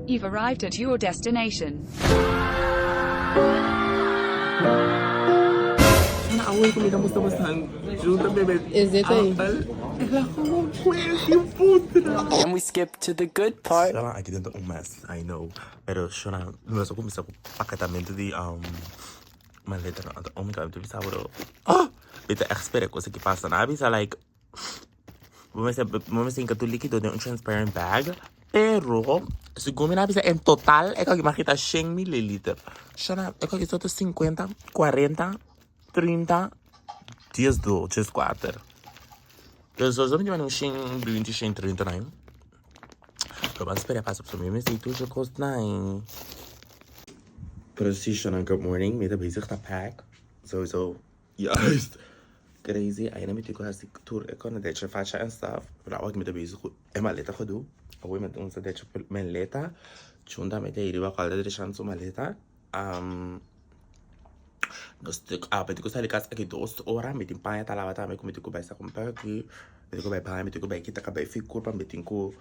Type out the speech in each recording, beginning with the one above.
You've arrived at your destination. Ana awor ku mi ta mustra bosan Junta bebe apel el a gewoon kue sin putra. Can we skip to the good part? Shona aki den ta un mess, I know. Pero shona, nos a kuminsá ku paketamentu di maleta. Oh my god, mi ta bisa bo. Oh! Mi ta ègt spera kos aki pasa. Nan a bisa like. Bo mester bo mester hinka tur likido den un transparent bag, pero segun mi nan a bisa en total e koki mas kita shen mililiter. Shana, e koki so ta sinkuenta, kuarenta, trinta, dies dos, dies kuater. Dus so mi un shen binti, shen trinta nan. Pero ban spera pasa pasobra mi mester tur su kosnan. Pero si shana, good morning, mi ta bezig ta pack, sowieso. Juist. Crazy. Aina mi tin ku hasi tur e kona decha facha en stuff. Pero awa mi ta bezig ku e maleta gedoe. Awe mi ta unsa decha maleta. Chunda mi ta iri riba kual ta drechando su maleta. Nos tin ku mi tin ku sali kas aki dos ora. Mi tin paña ta laba tambe ku mi tin ku bai sa ku mi tin ku bai baña, mi tin ku bai kita kabei fi kurpa, mi tin ku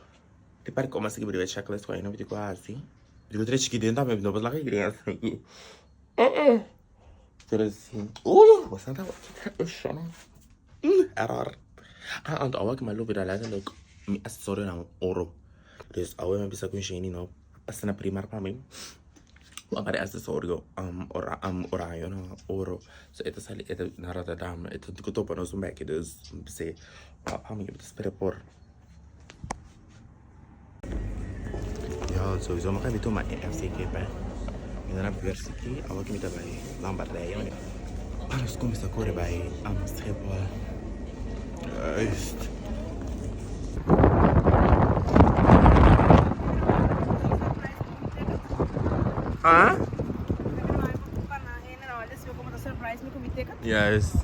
tin par di kos mas riba e checklist ku aina mi tin ku hasi. Mi tin ku drecha ki den tambe, mi no por laga ki den asina. Pero si, bastante agua kita shona. Error. Ah, anto awa ki ma lubida letterlijk mi accesorio nan oro. Dus awe mi bisa ku Shani no pasa na Primark pa mi. Ku a pare accesorio ora oraño no oro. So e ta sali e ta na Rotterdam e ta ku topa nos un beki dus mi bisa pa mi ta spera por. Yo, sowieso mi ka tuma e FCK bek. Mi ta na Versiki, awor ki mi ta bai Lombardijen. Pa nos kuminsá kore bai Schiphol. Juist. Ah? Juist.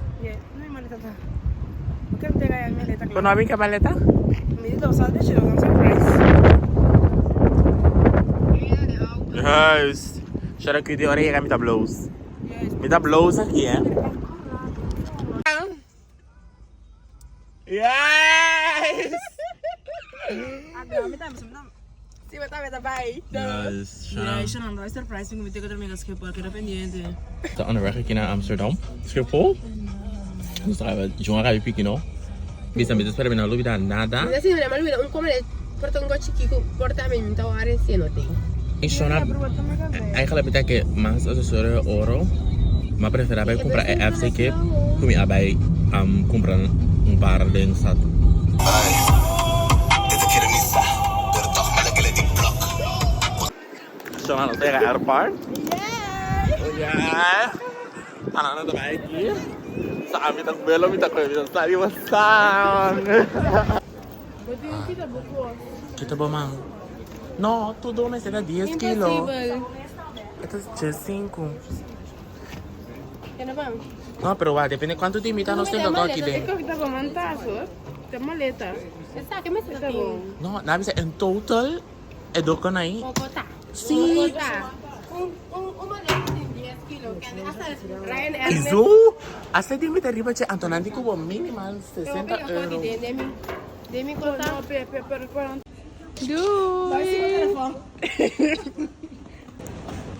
Bo no a bin ke maleta? Juist. Shara cutie ora yega mi ta bloos. Mi ta bloos aki eh. Yes! Ta onderweg aki na Amsterdam, Schiphol. Nos ta bai Jun a rabi piki no. Bisa mi ta spera mi no lubida nada. Shona eigenlijk mi ta ke mas accesorio oro. Mi a prefera bai kumpra e FC kip ku mi a bai kumpra un par den stad. Shona nos ta yega airport. Yeah! Ana nos ta bai aki. Sa ami ta belo mi ta kohe mi ta sali basan. Kita bo man? No, tudo mester ta dies kilo. E ta djes sinku. No, pero wak, depende kuantu di mita nos tin koko aki den. No, nan a bisa en total e doko na ahi. Si. Izo, hasta di mita riba dje, anto nan di ku bo minimal 60 euro. Doei!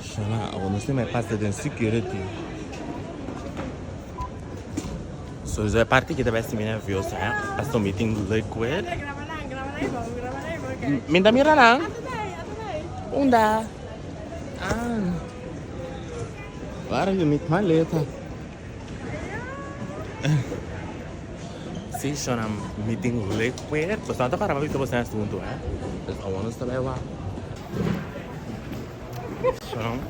Shana, awor nos tin bai pasa den security. So, e parti ki ta bai hasi mi nervioso, eh? Paso mi tin liquid. Mi ta mira nan. Unda? Ah. Waar je met maleta? Si, Shona, mi tin liquid. Boso no ta para pa bisa boso asuntu, eh? Dus awor nos ta bai wak. Shona,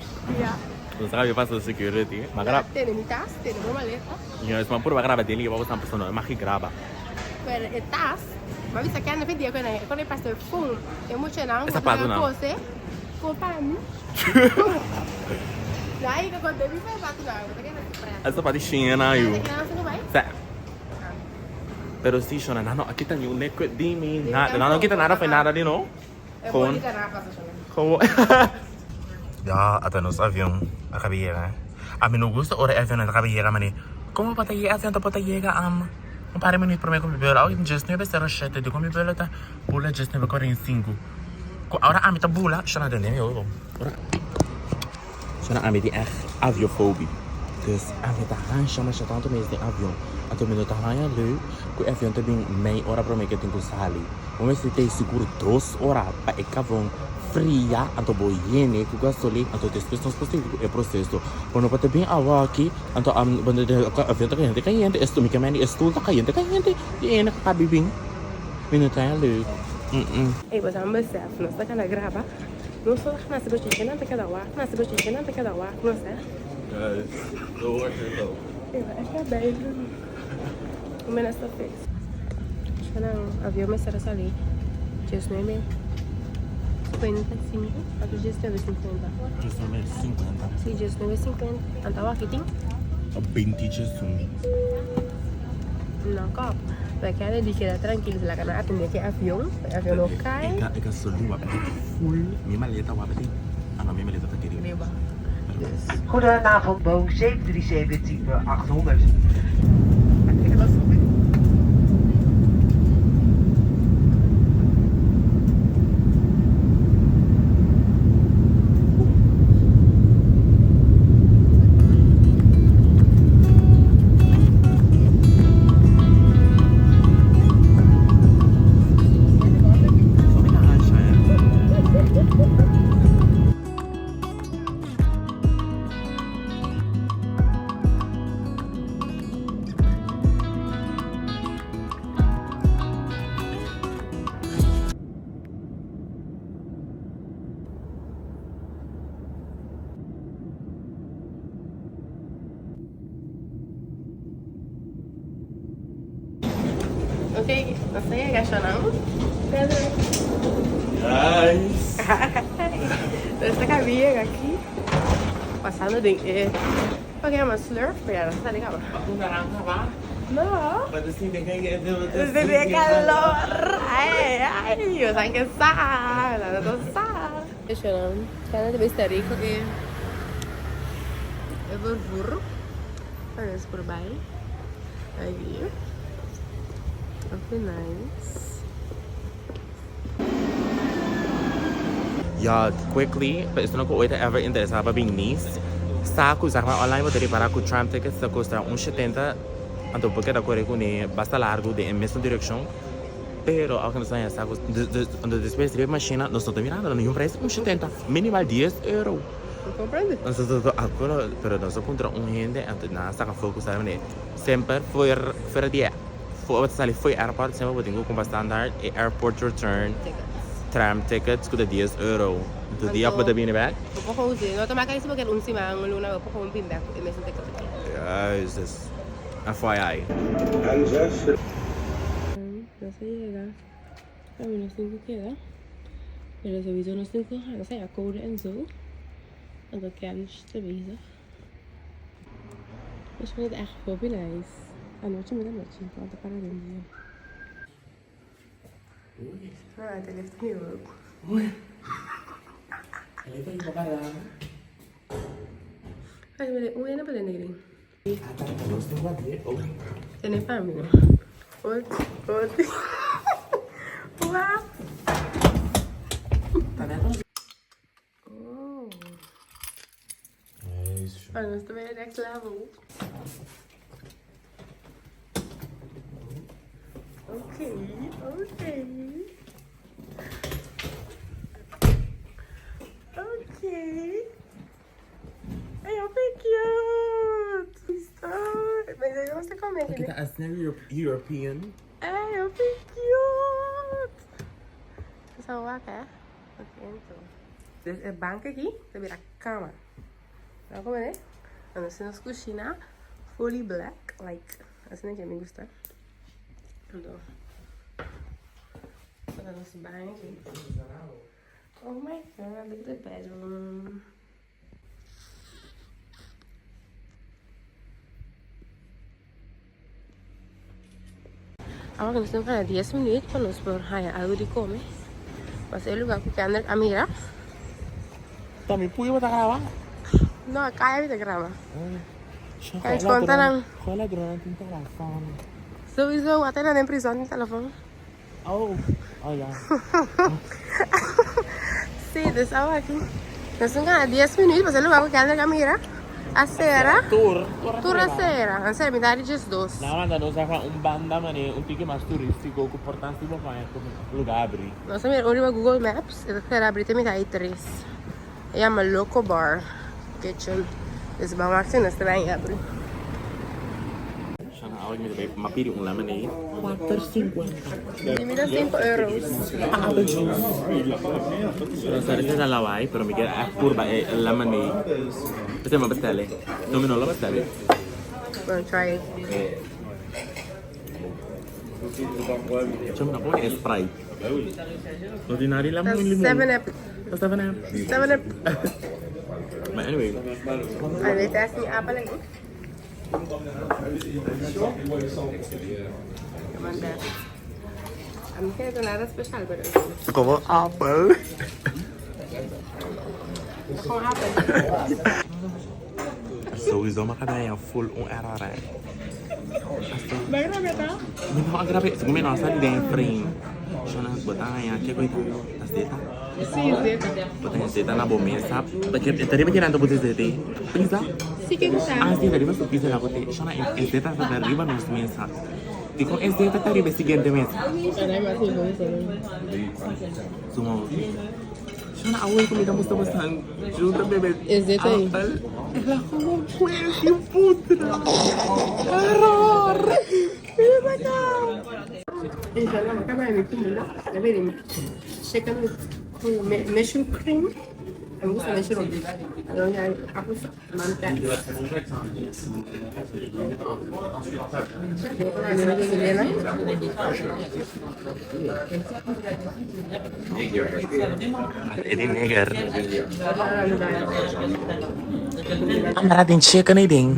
nos a pasa security. Ma graba. Tene mi tas, tene bo maleta. Yes, ma purba graba den liga pa boso pasobra no e magi graba. Pero e tas, ma bisa kende fe dia ku e kon e pasa fum, e muchanan E sapatunan. kose, ko pa mi. Dai, ko debi pa e sapatunan, bo ta keda surpresa. E sapatu shina yu. Sa. Pero si shona nan no a kita niun liquid di mi nada nan no kita nada for nada di no gewoon gewoon ya ata nos avion a caba yega ami no gusta ora e avion a caba yega mane como por ta yega e avion ta por ta yega un par di minuut prome cu mi belo awe djes nuebe sero shete di cu mi belo ta bula djes nuebe cuarenta y cinco. Ku ora ami ta bula, shona den den mi oigo. Ora shona ami tin echt aviofobie. Dus ami ta hansha masha tantu mes den avion. Anto mi no ta haña leuk ku e avion ta bin mei ora prome ke tin ku sali. Bo mester tei sigur dos ora pa e kabon fria anto bo yene ku gasolin anto despues nos por sigui ku e proseso. Bo no por ta bin awaki anto avion ta kayente kayente e mi ke mende e stoel ta kayente kayente di ene ka kabi bin. Mi no ta haña leuk. Ey bo san besef nos ta keda graba nos ta na si bochinche nan ta keda wak na si bochinche nan ta keda wak nos eh. Guys, go watch yourself. Ey bo e kabei mi no sta fix. Nan avion mester a sali 19:55 of 19:50. 19:50. Si 19:50 anto awor aki tin. 20:01. No kòp. Pero kende di keda trankil si laga nan atende ki avion, e avion no kai. E gasolin wak tin full, mi maleta wak tin, ah no mi maleta ta keri. Riba. Goedenavond, Boeing 737 type 800. Ok, nos ta yega shonan. Pedro. Guys. Nos ta kabi yega aki. Pasando den e Lo ke yama slurf, pero ya nos a sali kaba. Un naranja ba? No. Bo ta sinti Sinti e calor. Ay, ay, yo san ke sa, nan no ta sa. Shonan, kende ta bista rico e e vervoer. Pa nos por bai. Aki. Hopi nice. Ya, quickly, pa esnan ku oit a ever interesá pa bin Nice, sa ku zeg maar online bo ta ripará ku tram tickets ta kosta un shetenta, anto bo keda kore kuné basta largu den e mesmo direkshon, pero aunke nos a haña sa ku anto despues riba e mashina nos no ta mirando ningun prijs un shetenta, minimal dies euro. Pero nos a puntra un hende anto nan a saka foku sa manera semper fuera di e. Ora bo ta sali fo'i airport semper bo tin ku kumpra standaard e airport return tram tickets ku ta dies euro. Anto dia ku bo ta bini bek. Bo por gewoon usa, no ta maka si bo keda un siman un luna bo por gewoon bini bek ku e mesun ticket. Juist, dus FYI. Nos a yega ami nos tin ku keda pero souiso nos tin ku nos a yega koude en zo anto Kensh ta bezig. Nos vond het echt hopi nice. Anochi mi ta nochi, want ta para den dia. Ah, te lift nu ook. Ay, mire, un ene pa den Tene pa mi. Ot, ot. Wow. Oh. Oh, nos ta bay next level. Okay, okay. Okay. Hey, hopi cute. Stop. Maar ik was te komen. Kita asina European. Hey, hopi cute. Zo wakker. Ok, anto. Dus e bank aki ta bira kama. Nan como ne? Anto si nos cushina fully black, like asina ke mi gusta. Anto, esta nos baño aki. Oh my god, look at the bedroom. Awor nos tin gana dies minuut pa nos por haya algo di come. Pas e lugar cu Kendrick a mira. Ta mi puyo bo ta graba? No, caya mi ta graba. Kijk, conta nan. Gooi ladronnan tin telefon. Sowieso, ata nan den prison tin telefon. Oh, oh ya. Sí, dus awa aki. Nos tin gana 10 minuut, pasobra e lugar ku Kendrick a mira a sera. Tur, tur a Tur a sera. sera. Nan sera mitad di 12. Nan a manda nos afa un banda manera un tiki mas turistico ku por tan si bo paña ku lugar abri. Nos a mira un riba Google Maps, e ta sera abri te mitad di tres. E yama Loco Bar Kitchen. Dus ban wak si nos ta bai abri. Shana, awe mi ta bai ma pidi un lemonade. Kuater sinkuenta. Di mi ta sinku euros. Apple juice. Nos ta resa lawai, pero mi kier echt purba e lemonade. P'esei mi a bestele. No, mi no lo bestele. Bueno, try it. Chama, no como e Sprite. No tin nada di lemon limon. 7 up. Ta 7 up. 7 up. But anyway. A ver, te hace mi apple aquí. A mi no nada special, pero. Como apple. Gewoon apple. Sowieso m'a kada full un error eh. Mi no a grabe, segun mi no a sali den frame. Shona, bo ta haña ke koe ta? Ta zeta? Sí, zeta. Bo ta haña zeta na bo mesa. Paske e ta riba kinan ta puse zeta ei? Pizza? Sí, ke ku ta? Ah, sí, ta riba su pizza la kote. Shona, e zeta ta riba nos mesa. Dikon e zeta ta riba e siguiente mesa? Sumo. Shona, awor ku mi ta mustra bosan junta bebe apel. El a gewoon kues di un putra. Error! Mira pa acá. Chicken with mushroom cream. Mi gusta mushroom. E di neger. Andra den chicken ei den.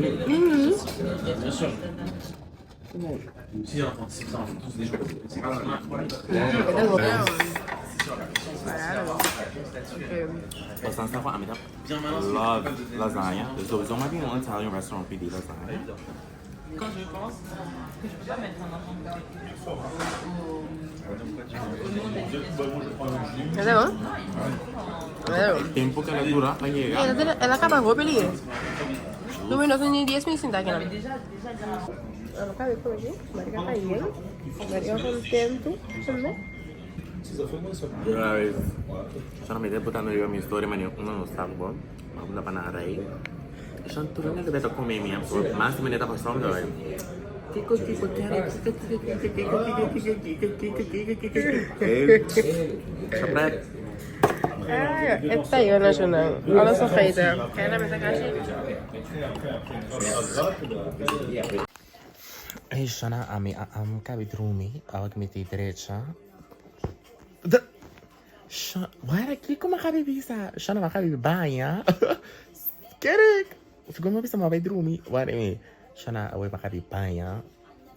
Bosan sa ku ami ta love lasagna. Sowieso mi a bin un Italian restaurant pidi lasagna. Esta bon? Esta bon. Tempo ku el a dura pa yega. El a kaba hopi lihe. Tur mi no tin ni dies minut sinta aki nan. Abo kabe kome aki. Marica ta yen. Marica kontentu tambe. Guys, solamente botando riba mi story mane uno no sa bo. Ma unda pa nan rei. Shon tur hende ta come mi amor. Mas mi ta pasando dor. Kiko kiko kere kiko kiko kiko kiko kiko kiko kiko kiko kiko kiko. Shabrat. Ah, esta yo nacional. Alles vergeten. Kijk naar met elkaar. Hey Shana, ami am kabi drumi, awa ki mi ti derecha. De Shana, wara kiko ma kabi bisa? Shana ma kabi baña. Kerek. Sigur ma bisa ma bai drumi. Wara mi. Shana awe ma kabi baña.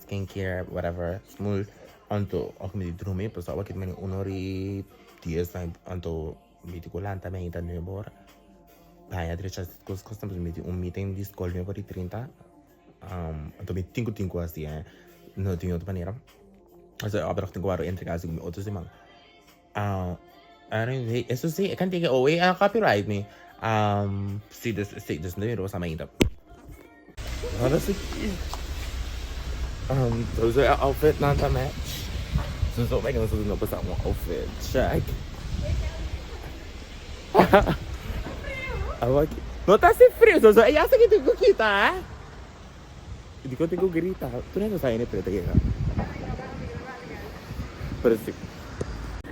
Skincare, whatever, smooth. Anto, awa mi ti drumi, paso awa ki mani un ora i dies anto mi ti ku lanta mi ainda nuebe ora. Baña derecha kos kos mi tin un meeting di skol nuebe ora i trinta. Anto mi tin ku tin ku hasi eh. No tin otro manera. Esa e opdracht tin ku wòrdu entregá segun mi otro siman. Anyway, eso sí, e kantika oe a copyright mi. Sí, dus, sí, dus no mira ainda. Wat is het? Sowieso e outfit nan ta match. Sowieso mi no no pasa un outfit check. Awaki. No ta hasi frio, sowieso e yasa ki tin ku kita, eh. Dikon tin ku grita? Tur hende sa hende preta yega. Pero si.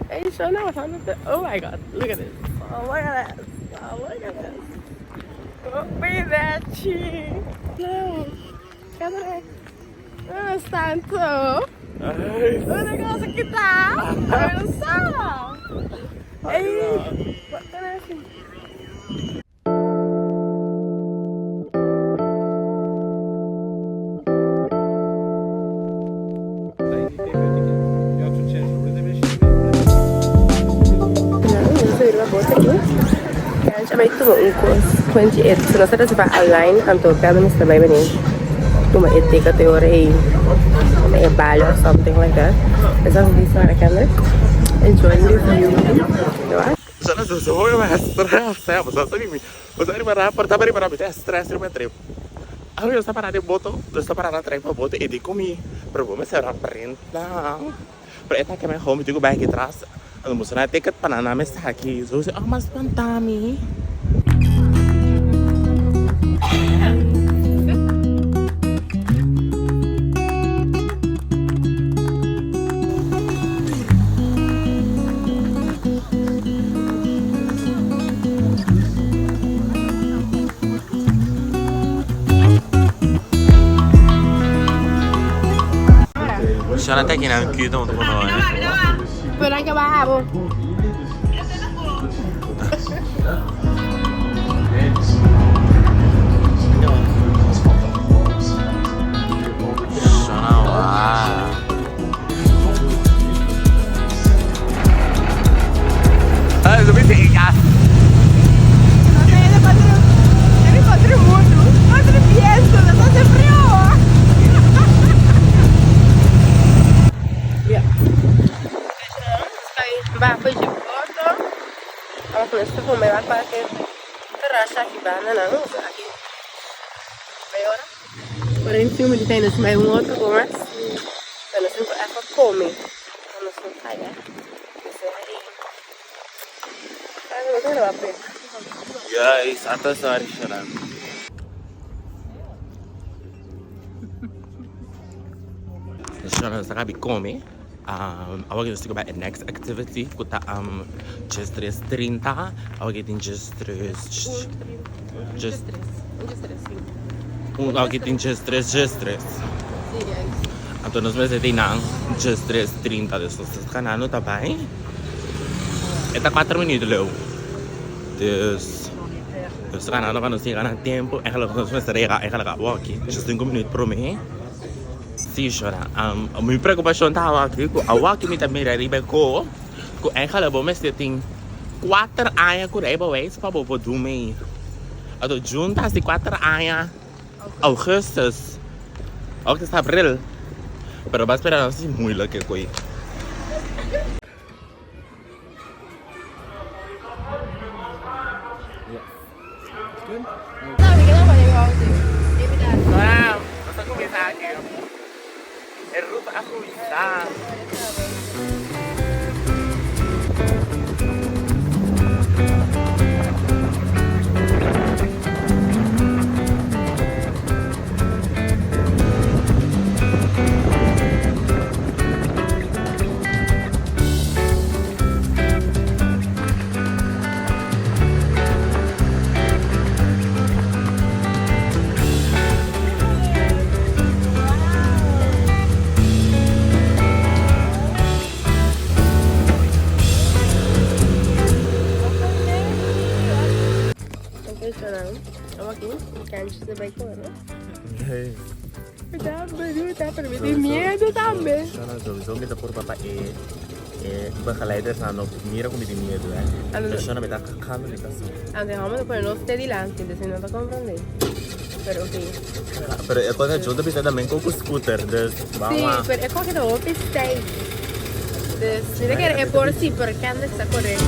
Hey, Shona, what's on the Oh my god, look at this. Oh, look at this. Oh, look at this. Open that tree. No. Kijk Oh, santo. Ora cosa che ta? Non so. Hey, wat dan even. Tuma e ticket e ora ei, tuma e bale or something like that. Esaki di Sara Kendrick. Enjoying the view. Shana zo zo hoor maar stress hè. Bo sa mi bo sa riba por ta riba mi ta stress riba trip. Awe nos ta para den boto, nos ta para na trein pa boto e di ku mi pero bo mester a print nan. Pero e ta ke mi home mi tin ku bai aki tras anto bo sa na ticket pa nan nan mester aki. So oh mas spanta mi. Shana ta kinan cute om te kono eh. Pero hay que bajar, bo. Shana wow. Ay, zo bisa ya. Otro mundo, otro pienso, nos hace frío. Ja. Ba, foi de boto. Vamos começar a comer lá para que terraça aqui, bana, não, aqui. Meia hora. Porém, filme de tem mais um outro mais. Eu não sei é para comer. Eu não sei o que é. Guys, ata sorry Shana. Shana sa kabi come. Awa kita go back next activity kuta just 3:30. Awa kita just 3 just Um, awa kita just 3 just 3. Sim, guys. Anto nos mester tin nan just 3:30 dus nos ta ganando ta bai. E ta 4 minuut leu. Dus nos ta ganando pa nos yega na tempo. Eigenlijk nos mester yega eigenlijk awo aki just 5 minuut prome. Si shora. Mi preocupacion ta awo aki cu awo aki mi ta mira riba e ko cu eigenlijk bo mester tin 4 aña cu rijbewijs pa bo por do mee. Anto junta si 4 aña augustus. Awo ta abril. Pero ba spera nos si moeilijk e koe. Wow, nos a cuminsa aki. E ruta a cuminsa. Miedo tambe. Sowieso mi ta por papa e e begeleiders nan no mira cu mi tin miedo eh. Persona mi ta cagando mi ta así. Aunque vamos a poner los delante, entonces no te comprende. Pero ok. Pero e cosa yo te bisa también con scooter, dus vamos. Sí, pero es como que no safe. Dus mira que es por sí, pero que anda está correcto.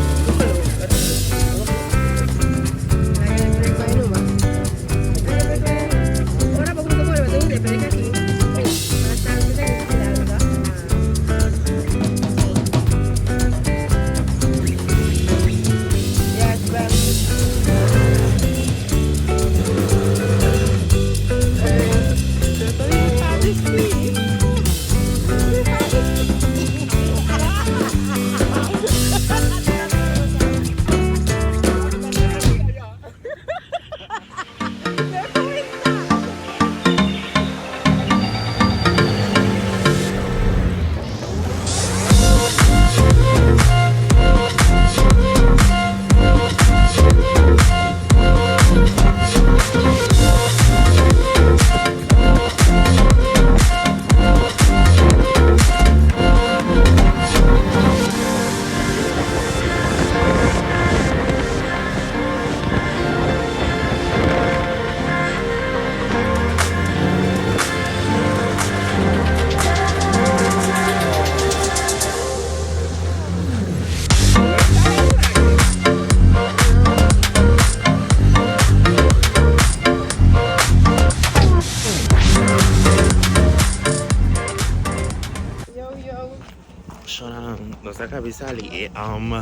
a caba di sali e um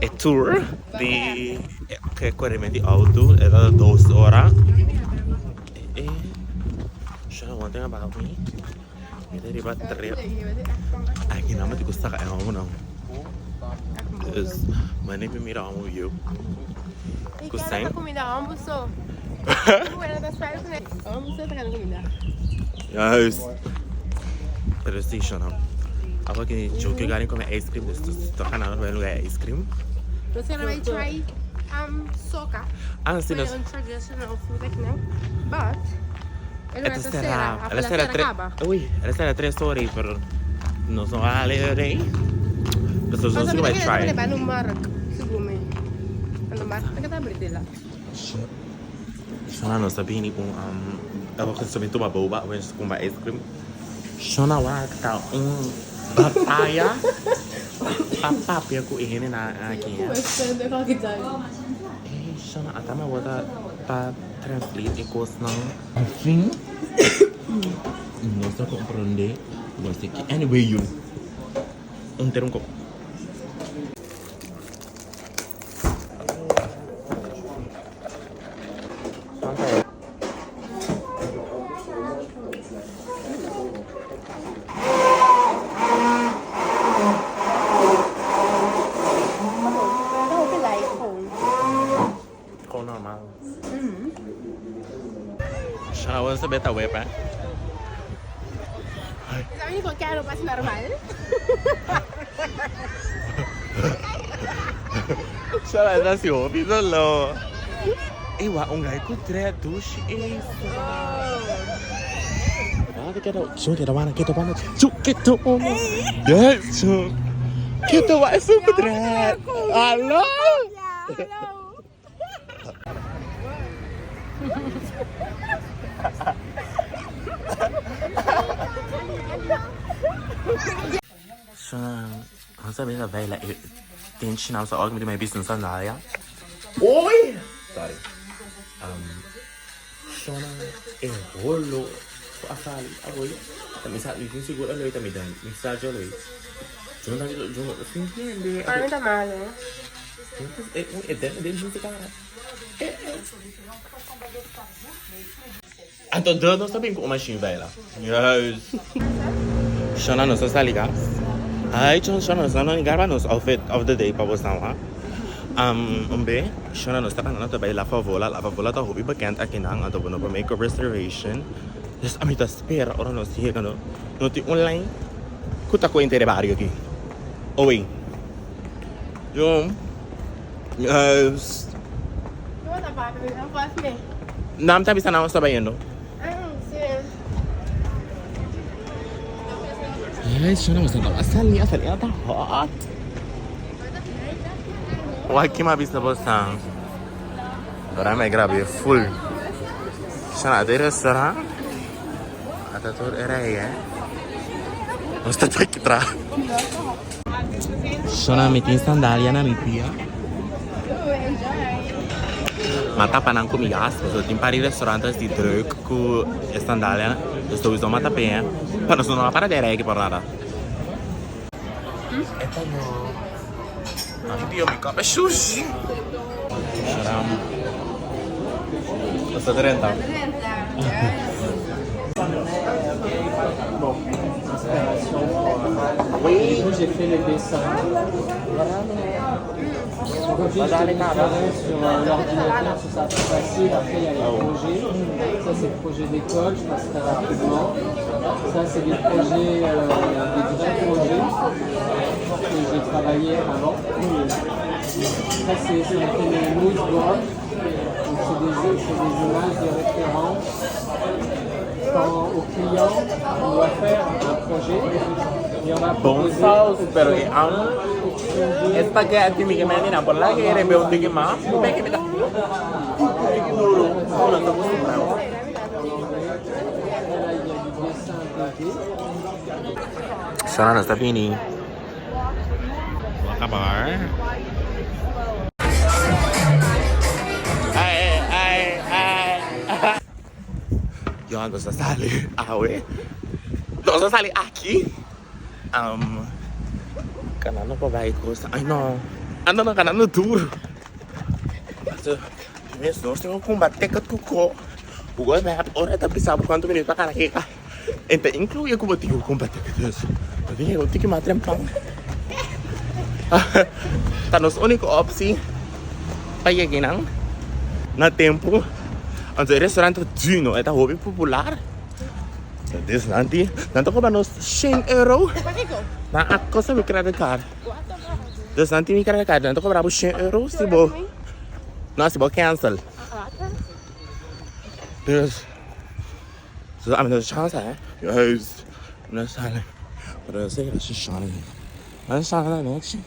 e tour di e correment di auto e ta dos ora e shona one thing about me mi ta riba trip aki nan mi ta gusta saka e homonan dus mane mi mira homo bieu ku sein Juist. Pero sí, Shona. Awa que yo que garen come ice cream, dus dus toch gaan naar lugar ice cream. Nos gonna bay try soca. Ah, sí, nos. Un traditional food aki nan. But e lugar ta cera. El a cera tres. Uy, el a cera tres ora y pero nos no a ale rey. Pero nos nos bay try. Pasobra mi ta kere bay sigur mi. Ando mark ta ta abri tela. Shona nos ta bini ku abo ku sa bin tuma boba abo nos kumba ice cream. Shona wak ta un bataya pa papia ku e hendenan aki. Ey Shona ata mi awor ta ta translate e kosnan. Afin nos ta komprende weseki anyway yu un ter un kop. Gewoon normaal. Shana, wat is de beta web, hè? Sabi ko kaya pas normal. Shana, ta si hopi doló. Ey, wa un gai ku tre dushi ey. Wak keda, chu keda wana, keda wana, chu keda wana. Yes, chu. Keda wa e super tre. Hallo. Shana, nos a bira baila e den china sa ora mi di business sandalia. Oi! Sorry. Shana e holo ku a sali awor. Ta mi sa mi tin sigur a loe ta mi den mi sa djo loe. Djo no djo no sintiende. Para mi ta malo. E den den jinsi kara. Anto de nos ta bin ku un machine baila. Juist. Shona nos a sali gas. Ay chon Shona nos no garba nos outfit of the day pa bos nan wa. Un be Shona nos ta kana ta bai La Favola. La Favola ta hopi bekend akinan anto bo no por make reservation. Dus ami ta spera ora nos yega no no tin un lijn ku ta kuenta e bario aki. Oei. Yo. Nam ta bisa nan sta bayendo. Sali sali ta hot. Wak ki ma bisa bosan. Ora me grabe full. Shana de restaurant. Ata tur era eh. Nos ta taki tra. Shona mi tin sandalia na mi pia. Ma tapa nan ku mi gas, pasobra tin par di restaurantes di druk ku e sandalia, dus sowieso ma tap'e eh. Pa nos no a para dera aki por nada. E ta no. Ami pia mi kap e shushi. Shona, nos ta drenta. Bon saus, pero e am e spaghetti mi ke mende nan por laga e rebe un tiki mas mi ke mi ta tiki duru ku nan ta kustumbrá. Shona nos ta bini. Wakabar. Yo nos a sali awe. Nos a sali aki. Kanando pa bai kos. Ay no. Anda na kanando duro. So, mes nos tin ku kumba ticket ku ko. Google Map ora ta bisa bo kuantu minuut pa kana keka. En ta incluye ku bo tin ku kumba ticket. Dus, bo tin ku tiki mas trempan. Ta nos úniko optie pa yega einan na tempu. Anto e restaurant ta duur no, e ta hopi popular. Dus nan tin, nan ta cobra nos shen euro. Nan a cosa mi credit card. Dus nan tin mi credit card, nan ta cobra bo shen euro si bo, no, si bo cancel. Dus, so ami no chance eh. Juist, mi no sali. Pero yo sé que ta shana. Nan shana na nechi.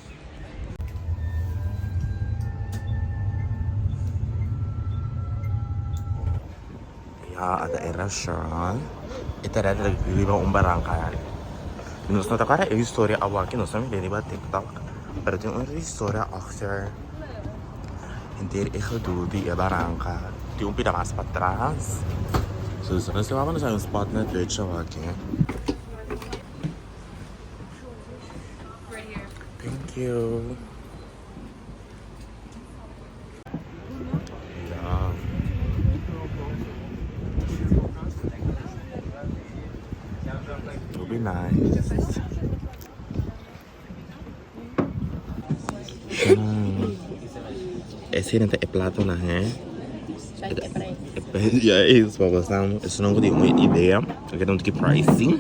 Ya ata e restaurant e ta letterlijk riba un baranka ya. Nos no ta kòrda e historia awor nos ta mira riba tiktok pero tin un historia achter henter e gedoe di e baranka tin un pida mas patras so nos ta wak nos a un spot na drechi awor aki. Thank you. Ja. Will be nice. Ese ta e platonan he. Ja, is pa bosan. Esnan ku tin un idea. Ke ta un tiki pricey.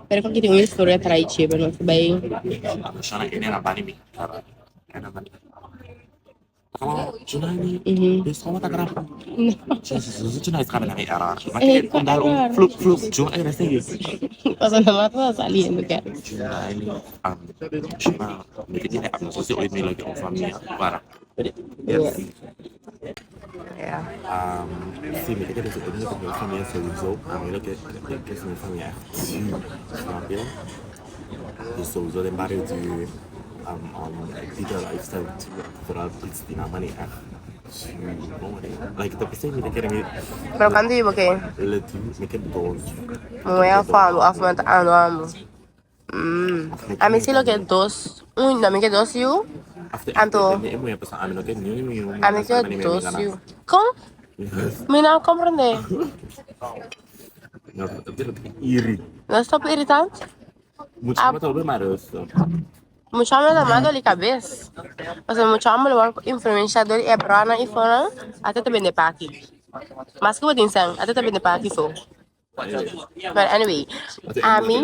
Pero con tin un historia tras dje, pero nos bay. Pasobra nan a ta saliendo ke. Pero kantu yu bo ke? Muhé òf hòmber òf nan ta ando amo? Ami si lo ke dos, un, ami ke dos yu, anto ami ke dos yu. Kon? Mi no a komprende. No stop irritant? Mucha homber ta mas doli kabes. Pasobra mucha homber lo wòrdu influensha dor di e brònan i fonan, ata ta bende paki. Maske bo tin sèn, ata ta bende paki so. But anyway, ami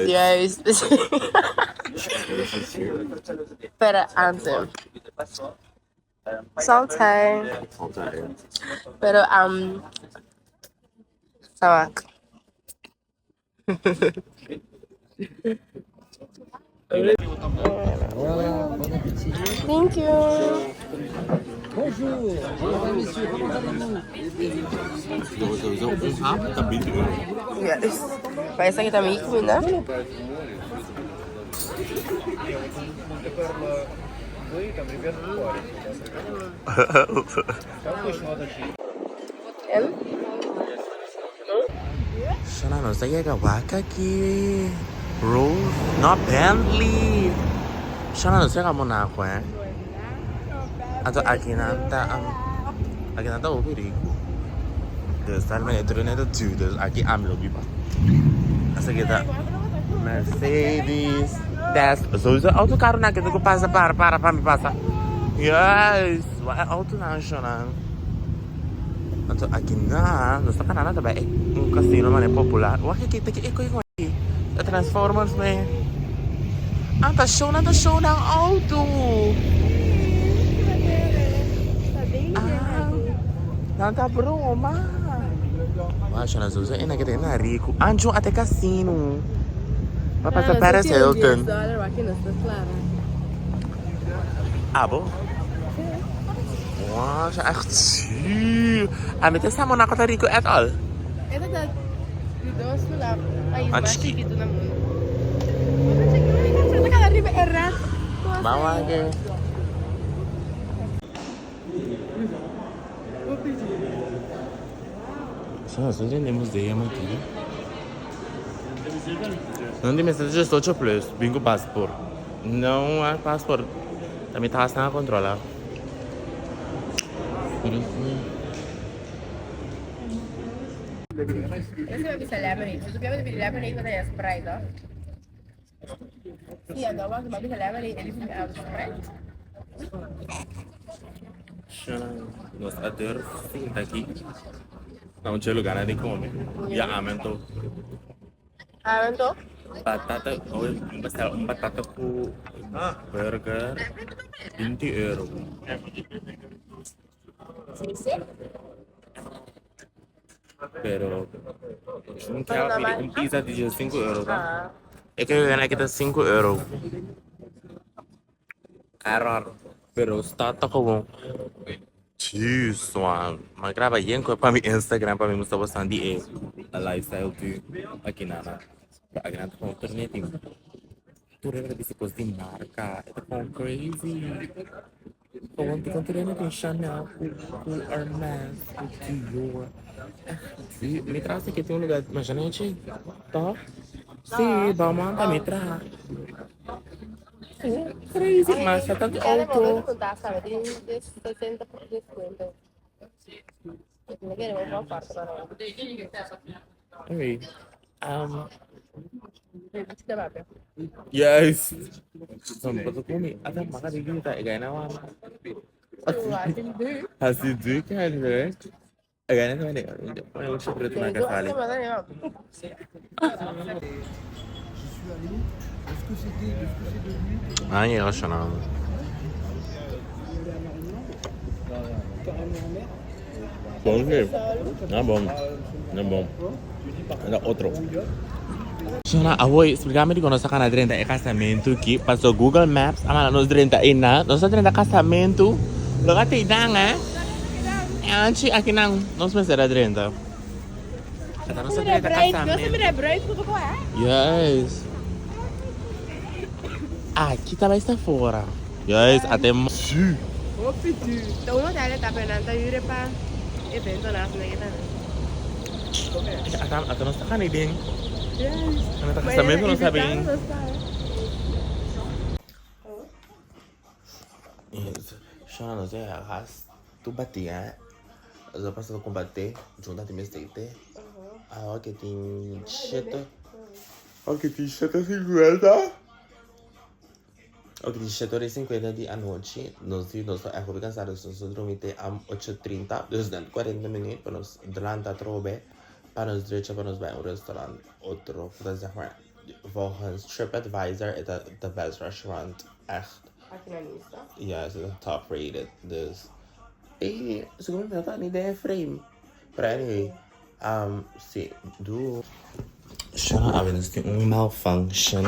juist. Pero antes. Salty. Pero samak. Thank you. Yes. Pa esaki ta mi cuminda. Shana nos ta yega wak aki Rolls no Bentley Shana nos yega Monaco eh Anto aki nan ta aki nan ta hopi rico Dus tal manera tur hende ta duur dus aki ami lo biba Esaki ta Mercedes Tesla Sowieso auto caro nan ke tin ku pasa para para pa mi pasa Yes wak e autonan shona. Anto aki na nos ta kana ta bai un casino mane popular. Wak aki ta ki eko eko aki. Ta Transformers me. Ah ta show nan ta show nan auto. Ah nan ta broma. Wak shona sowieso ena ke ta ena rico. Anjo ate casino. Pa pasa Paris Hilton. Abo? Wow, ze echt zuur. En met esa Monaco ta rico et al. Esta ta di dos lugar pais Ah, mas chiki. chikitu na mundo. Riba e rat. Mama ke. So nos ta drenta e museum aki. Nan di mester 18 plus, bin ku paspoort. No a paspoort. Ta mi tas nan a controla. Ese mi bisa lemonade. Si supia mi pidi lemonade, mi ta haña Sprite, no? Sí, anto mi bisa lemonade, e dice mi a Sprite. Nos a durf sinta aki na un dje lugar di come. Ya amen to. Amen to? Batata, un batata ku burger, 20 euro. Pero un kebab pidi un pizza di 5 euro ta. E ke gana kita 5 euro. Error. Pero sta ta gewoon Jeez, man. Ma graba yen ko pa mi Instagram pa mi musta bosan di e lifestyle di aki nana. Pero aki nan ta gewoon torneti. Tur hende ta bisti kos di marka. E ta gewoon crazy. Gewoon di kon tur hende tin Chanel ku ku Hermes ku Dior. Echt duur. Mi traha si ke tin un lugar masha nechi. Toch? Si, Bouwman ta mi traha. Crazy, masha tantu auto. Anyway, yes. Ata maka di kita e gana wana. Hasi du kan E gana wana. Wana uchi preto na kasali. Ai, emocionado. Bom, sí. No bom. No bom. Era otro. Shona, awor, explícame di nos ta kana drenta e casamento aki. Paso Google Maps a manda nos drenta einan. Nos ta drenta casamento. Lo ka ta einan, eh? Anchi, akinan nos mester a drenta. Ata nos ta drenta casamento. Yes. Aki ta bai sta fora. Yes, ate Sí. Ta un hotel ta pero nan ta yure pa evento na asina ke tambe. Ata ata nos ta gana den. Yes. Ata casamento nos ta bin. Yes. Shona nos e gas tu bati eh. Zo pasa ko bate, junta ti mistake. Awa ke tin shete. Awa ke tin 7:50. Ok, di shete ora i sinkuenta di anochi, nos di nos ta ègt hopi kansá, dus nos a drumi te am ocho trinta, dus den kuarenta minüt pa nos lanta atrobe pa nos drecha pa nos bai un restaurant otro ku ta zeg maar volgens TripAdvisor e ta the best restaurant ègt. Aki na lista. Ja, e ta top rated, dus e segun mi no ta ni den e frame, pero anyway si du. Shana awe nos tin un malfunction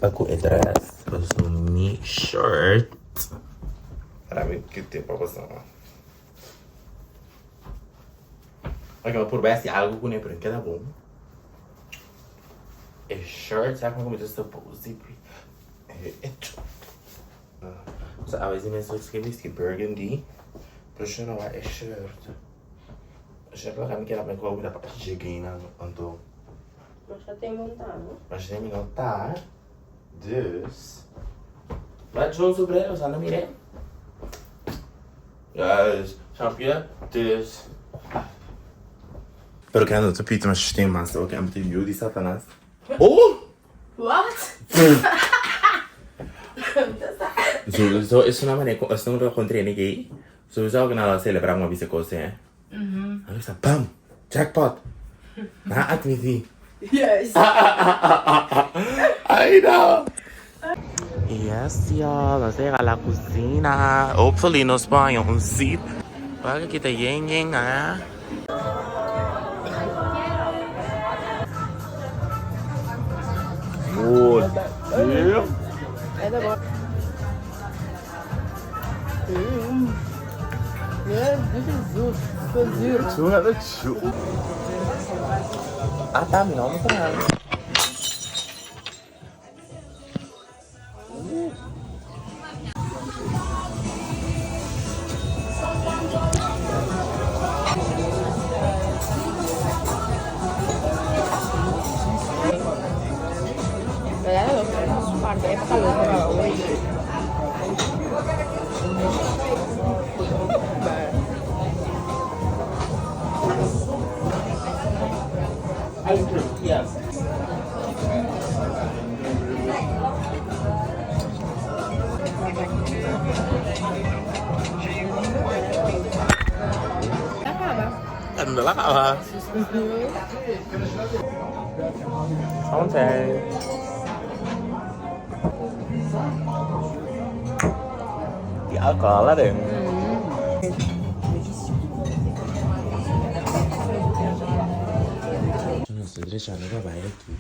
pa ku e dress paso mi shirt para mi ki tempo a pasa ok mi a purba hasi algo kune pero keda bon e shirt sa como mi ta suppose di so awe si mi a switch ke burgundy pero shana wak e shirt. Shit la mi keda mekor mi ta pa jegena anto. Masha tem montá no? Masha tem montá. Dus. Maar John zo blij was aan de mire. Juist, snap je? Dus. Pero kende te pita mas tem mas ook en met jullie satanas. Oh! Wat? Zo, zo is zo'n manier, is zo'n gewoon trainen gay. Sowieso ook na celebrar uma bisa cose, hè? En ik zei, bam, jackpot. Na admissie. Yes. I know. Yes, y'all. Nos llega a la cocina. Hopefully nos ponen un seat. Para que te lleguen, ¿eh? Oh, damn. Ata mi no ta. No la kaba. Santé. Die alcohol erin. Nos drechando pa bai aki.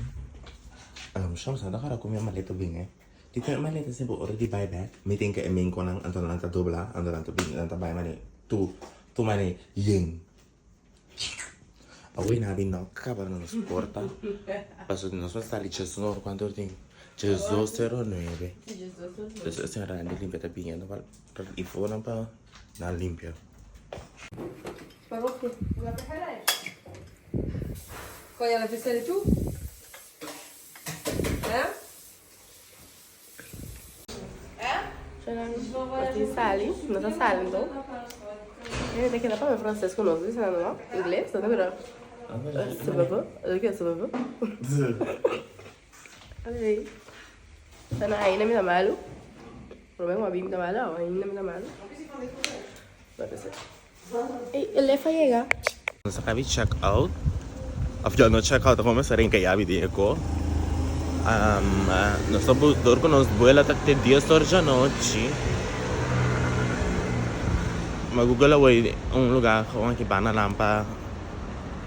Shams a ta ku mi maleta bin eh. Di ku e maleta sin bo ora di bai bek. Mi tin ke e minkonan anto nan ta dobla anto nan ta bin nan ta bai mane tu tu mane yen. Awor nan a bin no kaba na nos porta pasobra nos mester sali djesnor kuantu or tin? Djesdos sero nuebe. Dus e señora nan di limpia ta biniendo pa info nan pa nan limpia. Nos tin sali, nos a sali anto. E ta keda papia frances ku nos, bisa nan no? Ingles, no ta mira. Sababa, ke sababa? Ok. Sana ainda mi ta malu. Prome ku a bin mi ta malu, awo ainda mi ta malu. Ey, e lef a yega. Nos a kabi check out. Of yo no check out, como mester rinka yabi di e ko. Nos ta bus dor ku nos buela ta te dies or djanochi. Ma Google a wei un lugar gewoon aki banda nan pa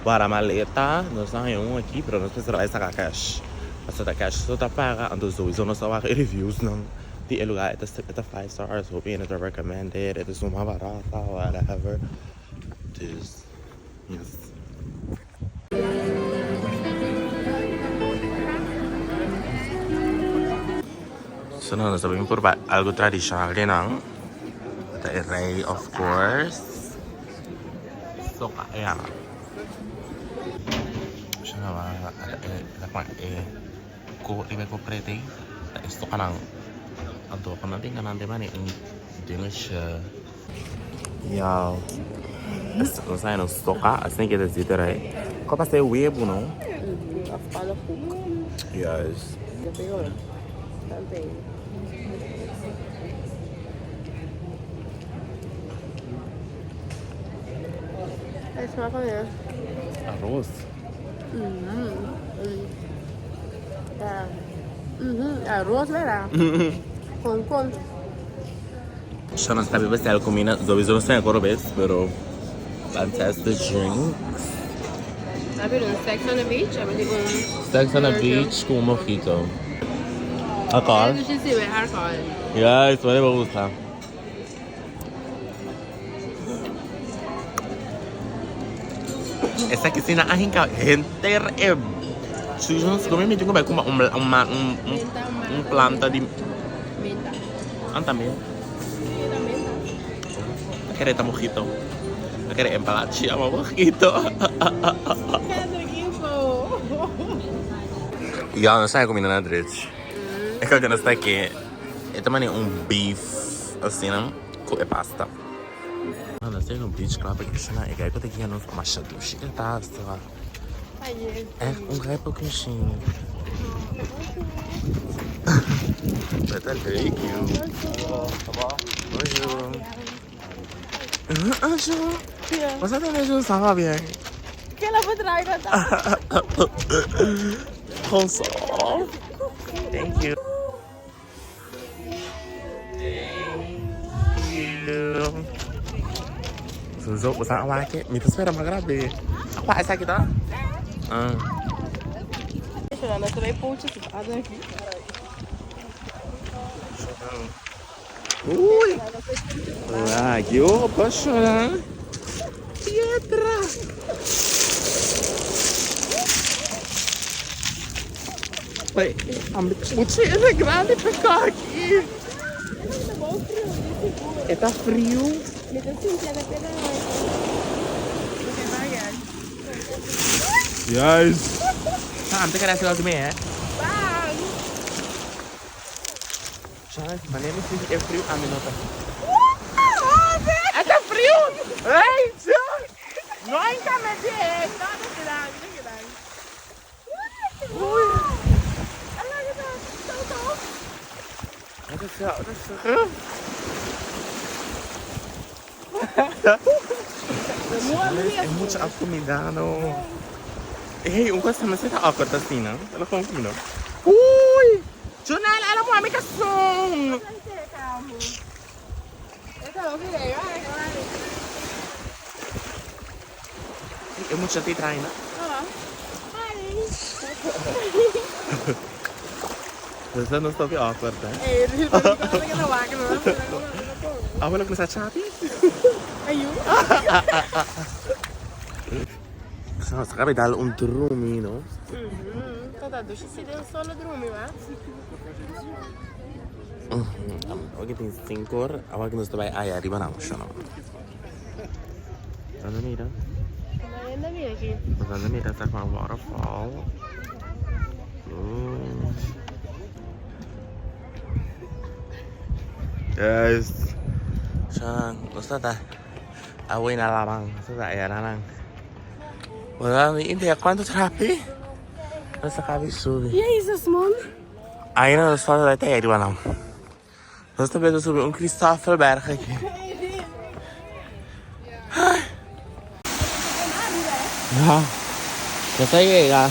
wara maleta. Nos a haña un aki, pero nos mester bai saka cash. Pasobra ta cash so ta paga, anto souiso nos a wak e reviews nan. Di e lugar e ta five stars, hopi hende ta recommend it, e ta suma barata, whatever. Dus, yes. So nan nos ta bin purba algo tradicional di nan. Ta e rei of course. Soka ya. So nan ta pon e Ko riba e ko prete ta e stoka nan anto pa nan tinga nan den mane un dingetje. Yow nos a nos stoka asina ke ta zit erai. Ko pasa e webu no? Of pannenkoek. Juist. Arroz. Arroz verdad? Con con. Yo no sabía si comida, sowieso no sé cómo es, pero fantastic drinks. A ver, un sex on the beach, a ver, digo un... Sex on the beach con un mojito. Alcohol? Sí, alcohol. Yes, me gusta. Esaki si nan a hinka henter e Susan come mi tin ku bai kuma un un un un planta di Menta. Anta menta. A kere ta mojito. A kere empalachi ama mojito. Ya no sa comida na drech. E kaka nos ta ke e ta mane un beef asina ku e pasta. Nos ta un beach club aki asina e gai ku ta guia nos masha dushi e ta asta. Echt un gai pa kushina. Wat een leuk joh. Bonjour. Bonjour. Wat is dat Ça va bien? Console. Thank you. Thank you. Zo, we zijn al een Mi ta spera mas grabe. Aqua, esaki ta? Ah. Ui! Ah, que opa, chorando. Pietra! Mucha grande pa aki. E ta friu. Yes. Ah, te querés algo de mí, eh? Charles, manera mi sinti e friu ami no ta. E ta friu! Ey, Charles! No a hinka me die! No, no keda, no keda. Ui! E mucha a kumida no. Hey, un cosa mester ta awkward asina. Ela kon kumida. Ui! Jonel, ela muha mi kason! E mucha ti trae na. Esa no stop awkward, eh? Abuela ku sa chapi? Ayu. Sa sa cabe dal un drumi, no? Tata dushi si den solo drumi, wa? Awor ki tin 5 or, awor ki nos ta bai aya riba nan, shono. Anda mira. Anda mira aki. Nos anda mira sa con waterfall. Yes. Shan, nos ta away na laman. Nos ta aya na nan. Wala mi idea cuanto trapi. Nos a cabi subi. Jezus man. Ay no, nos falta ta riba nan. Nos ta beta subi un Christoffelberg aki. Ja, nos a yega.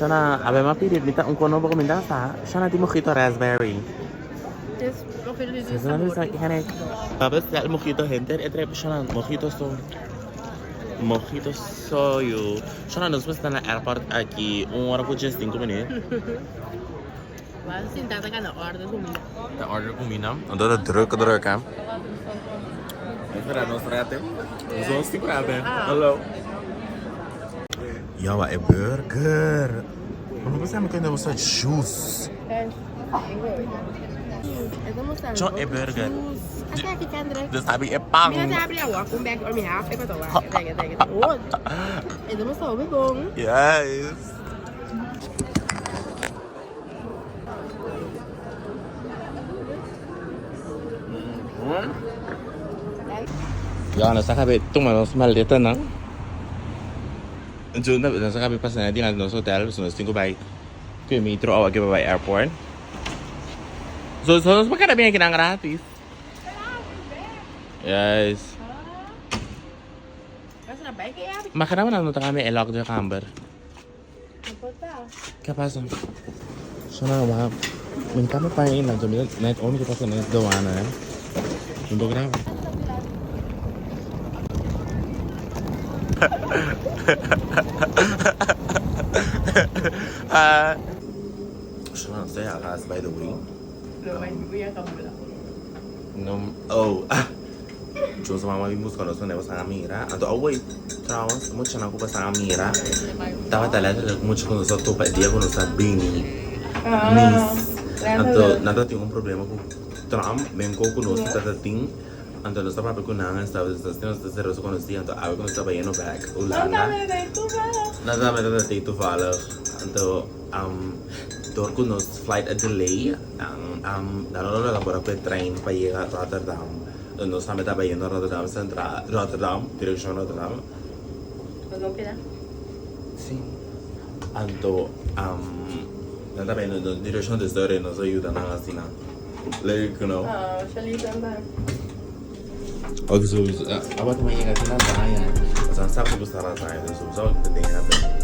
Shana, abe ma pidi mi ta un kono boko mi ta sa. Shana tin mojito raspberry. Baba sel mojito henter e trep shana mojito so. Mojito soyo. Shana nos mester na airport aki un ora ku 15 minuut. Wa sinta ta gana order kumina. Ta order kumina. Anto ta druk druk hè. Espera nos rete. Nos nos tin rete. Hallo. Yawa e burger. Pero no sa mi kende usa juice. Cho e burger. Dus abi e pan. Yes. Ya, nos a cabe tuma nos maletanan. Nos a cabe pasa na dilanti nos hotel, so nos tin cu bay cu e metro awa aki pa bay airport. So, so nos por keda bien akinan gratis. Yes. Ma kada nan no ta cambia e lock di camber. Ke pasa? Shona wa mi ta me paña ina mi net ora mi ta pasa net douane eh. Mi por graba. Shona say alas by the way. No, oh. Jos mama bin busca nos donde bosan a mira. Anto a wait, trouwens, muchanan cu bosan a mira tabata letterlijk mucha cu nos a topa e dia cu nos a bini Nice. Anto nan ta tin un problema cu Trump den co cu nos ta tin. Anto nos ta papia cu nan en stuff, dus nos tin nos ta ceroso conoci. Anto awe cu nos ta bayendo back Hulanda. Nan tambe ta tin toevallig. Anto dor cu nos flight a delay. Nan no lo labora cu e trein pa yega Rotterdam. Nos tambe taba yendo Rotterdam Centraal, Rotterdam, direccion Rotterdam. Nos no keda? Si. Anto, nan taba yendo direccion de Surrey, nos a yuda nan asina. Leuk, no? Oh, Shalita anda. Ok, so, abo ta yega te lasaña. Nos a sa cu gusta lasaña, dus nos a den hebben.